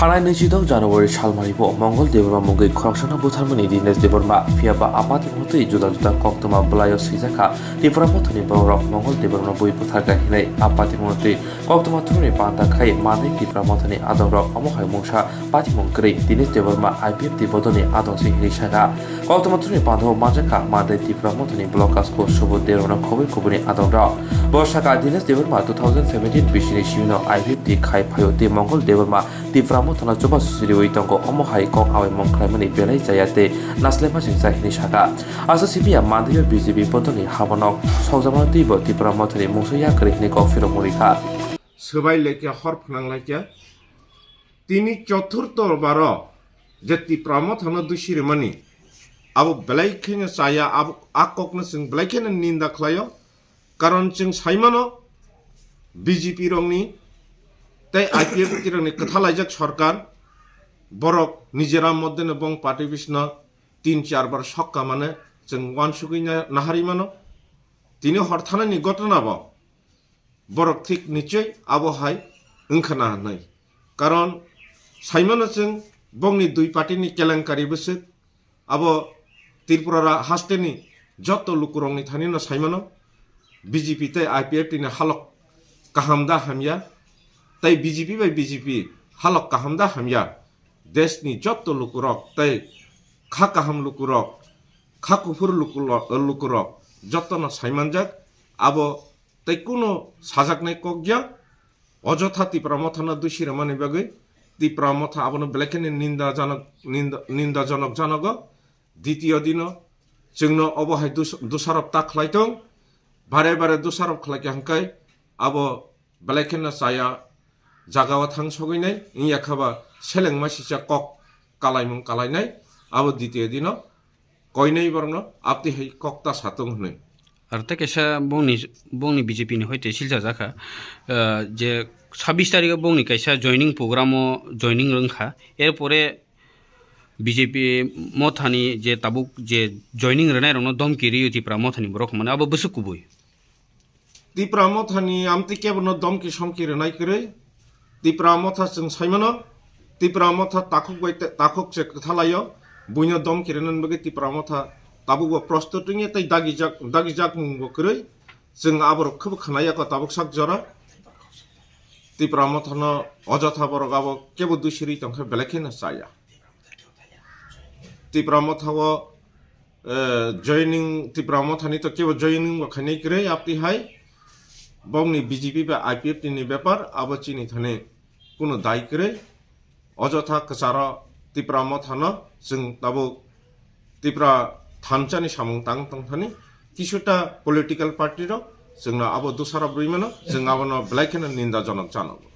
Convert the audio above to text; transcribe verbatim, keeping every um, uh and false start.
Anai naichidok January salmaribo Mongol Debbarma mungwi khoroksano butharmani Dinesh Debbarma, phiyaba apatni motwi juda juda koktwma bwlaio swijak kha Tipra Mothani borokrok Mongol Debbarmano bui butharkha hinwi. Apatni motwi koktwma thumni panta khai manwi Tipra Mothani adongrok omo hai mungsa patimung kwrwi Dinesh Debbarma I P F T bodolni adong se hinwi sakha. Koktwma thumni panta o manjakha manwi Tipra Mothani block kasko Subodh Debbarmano khobwi kubuni adongrok. Bo sakha Dinesh Debbarma two thousand seventeen bisini simino I P F T khai phaio tei Mongol Debbarma Tipra Mothano chubachu siriwi tongo, omo hai kok awaimung khlaimani belai chaya tei naslaima singcha hinwi sakha. Aswk simiya mandaio B J P bodolni habanok sokjakmano twibo Tipra Mothani mungsa ya kwrwi hinwi kok phirokmung rikha. Swbai laikha, hor phnang laikha. Tini choturtho baro je Tipra Mothano dusi rimani, abo belai kheno chaya, abo a kokno chwng belai kheno ninda khlaio. Karon chwng saimano, B J P rokni tei I P F T rokni kwthalaijak sorkar, borok nijera moddeno bong party bisino tin char bar sokka mane chwng uansugwi na-, nahari mano. Tini horthanani ghotona bo borok thik nichoi abo hai wngkha na hinwi. Karon saimano chwng bongni dui party ni kelenkari bwswk, abo Tripura ra-, hasteni jotto lukurokni thanino saimano, B J P tei I P F T ni halok kaham da hamya, tei B J P bai B J P halok kaham da hamya, deshni jotto lukurok tei kha kaham lukurok, kha kuphur lukulo-, lukurok jottono saimanjak, abo tei kuno sajaknai kok ya. Ojotha Tipra Mothano dusi rwmani bagwi Tipra Motha abono belai kheno ninda janok, ninda, ninda jonok janogo. Ditiyo dino chwngno obo hai dus-, dusarop ta khlai tong, bare bare dusarop khlai kha hwnkhe abo belai kheno chaya jagao thang sogwi nai, wngya kha ba selengma sisa kok kalaimung kalainai, abo ditiyo dino koinai borokno aptwi hai kok ta sa tong hwnwi. Ar tei kaisa bongni, bongni B J P ni hoite silchajak kha, ah, je sabbish tarikh o bongni kaisa joining program o joining wngkha, er pore B J P Mothani je tabuk je joining rwnairokno domki rwio Tipra Mothani borok hwnmani abo bwswk kubui. Tipra Mothani amtwi kebono domki somki rwnai kwrwi. Tipra Motha chwng saimano, Tipra Motha takhuk bai te-, takhuk se kwthalaio, buino domki rwnani bagwi Tipra Motha tabukbo prostut wngya tei dagijak, dagijak mungbo kwrwi. Chwng aborok khwbo khwnaya kho tabuk sak jora. Tipra Mothano ojotha borok abo kebo dusirwi tongkhe belai kheno chaya. Tipra Mothao eh, joining Tipra Mothani to kebo joining bo khainai kwrwi, aptwi hai bongni B J P ba I P F T ni bepar abo chini thani kuno dai kwrwi. Ojotha kwcharo Tipra Mothano chwng tabuk Tipra thansa ni samung tang tong thani kisuta political party rok chwngno abo dusarop rwi mano, chwng abono belai kheno ninda jonok janogo.